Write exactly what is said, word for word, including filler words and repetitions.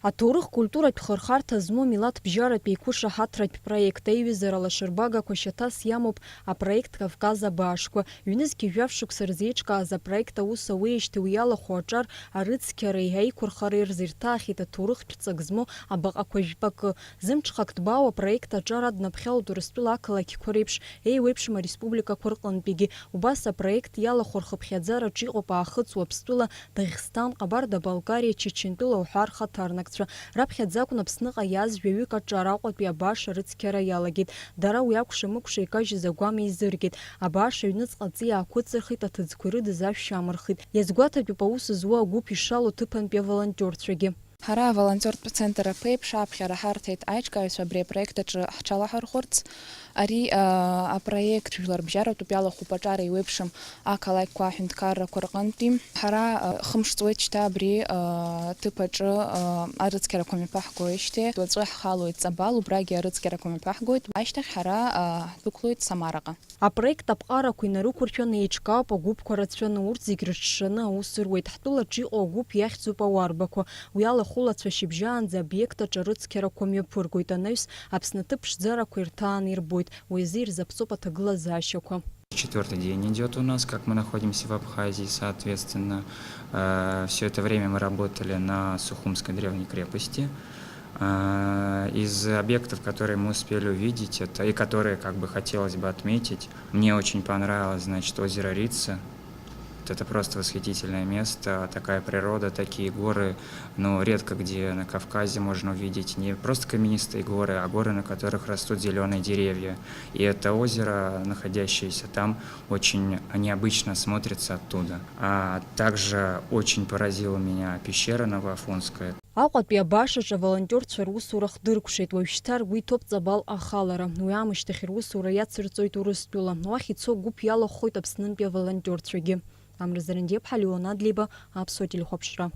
Аҭоурых-культуратә хырхарҭа змоу милаҭбжьаратә еиқәышаҳаҭратә проект аиҩызара лашарбагақәа шьаҭас иамоуп апроект Кавказ абаашқәа. Ҩнызқьи жәаф шықәса рзеиҿкааз апроект аус ауеижьҭеи уи иалахәу аҿар арыцқьареи аиқәырхареи рзы ирҭаахьеит аҭоурыхтә ҵак змоу абаҟақәа жәпакы. Зымҽхак ҭбаау апроект аҿар аднаԥхьалоит Урыстәыла ақалақьқәа реиԥш еиуеиԥшым ареспубликақәа рҟынтәигьы. Убас апроект иалахәу рхыԥхьаӡараҿы иҟоуп Аахыҵ Уаԥстәыла, Дагестан, Ҟабарда-Балкариа, Чечентәыла уҳәа рхаҭарнакцәа. Раԥхьаӡа акәын Аԥсныҟа иааз жәаҩык аҿар Аҟәатәи абааш арыцқьара иалагеит. Дара уи акәша-мыкәша икажьыз агәам еизыргеит. Абааш аҩныҵҟа аҵиаа ақәыҵырхит, аҭыӡқәа ирыдыз ашә амырхит. Иазгәаҭатәуп аус зуа агәыԥ ишалоу ҭыԥантәи аволонтиорцәагьы. Ҳара аволонтиортә центр аԥеиԥш аԥхьара ҳарҭеит аиҿкааҩцәа абри апроект аҿы ҳҽалаҳархәырц. Ари, а, апроект жәларбжьаратәуп, иалахәуп аҿар еиуеиԥшым ақалақьқәа аҳәынҭқаррақәа рҟынтәи. Ҳара, а, хымш ҵуеит шьҭа абри, а, ҭыԥ аҿы, а, арыцқьарақәа мҩаԥаҳгоижьҭеи. Уаҵәы ҳхалоит Ҵабал, убрагьы арыцқьарақәа мҩаԥаҳгоит. Ашьҭахь ҳара, а, ҳдәықәлоит Самараҟа. Апроект аԥҟарақәа инарықәыршәаны еиҿкаауп агәыԥқәа рацәаны, урҭ зегь рыҽшаны аус руеит. Ҳтәылаҿы иҟоу агәыԥ иахьӡуп Ауарбақәа. Уи алахәылацәа шьыбжьаанӡа обиект аҿы арыцқьарақәа мҩаԥыргоит. Анаҩс, Аԥсны аҭыԥ ԥшӡарақәа ирҭааны ирбоит. Уи азы ирзаԥҵоуп аҭагылазаашьақәа. Четвёртый день идёт у нас, как мы находимся в Абхазии, соответственно, э, всё это время мы работали на Сухумской древней крепости. Э, из объектов, которые мы успели увидеть, это, и которые, как бы, хотелось бы отметить, мне очень понравилось, значит, озеро Рица. Вот это просто восхитительное место, такая природа, такие горы. Ну, редко где на Кавказе можно увидеть не просто каменистые горы, а горы, на которых растут зелёные деревья. И это озеро, находящееся там, очень необычно смотрится оттуда. А также очень поразила меня пещера Новоафонская. Аҟәатәи абаашаҿы аволонтиорцәа русура хдыркәшеит, уажәшьҭа ргәы иҭоуп Ҵабал ахалара. Уи аамышьҭахь русура иацырҵоит Урыстәыла. Уахь ицо гәыԥ иалахәхоит Аԥснынтәи аволонтиорцәагьы. Амра Зарандиаԥҳа, Леон Адлеиба, Аԥсуа телехәаԥшра.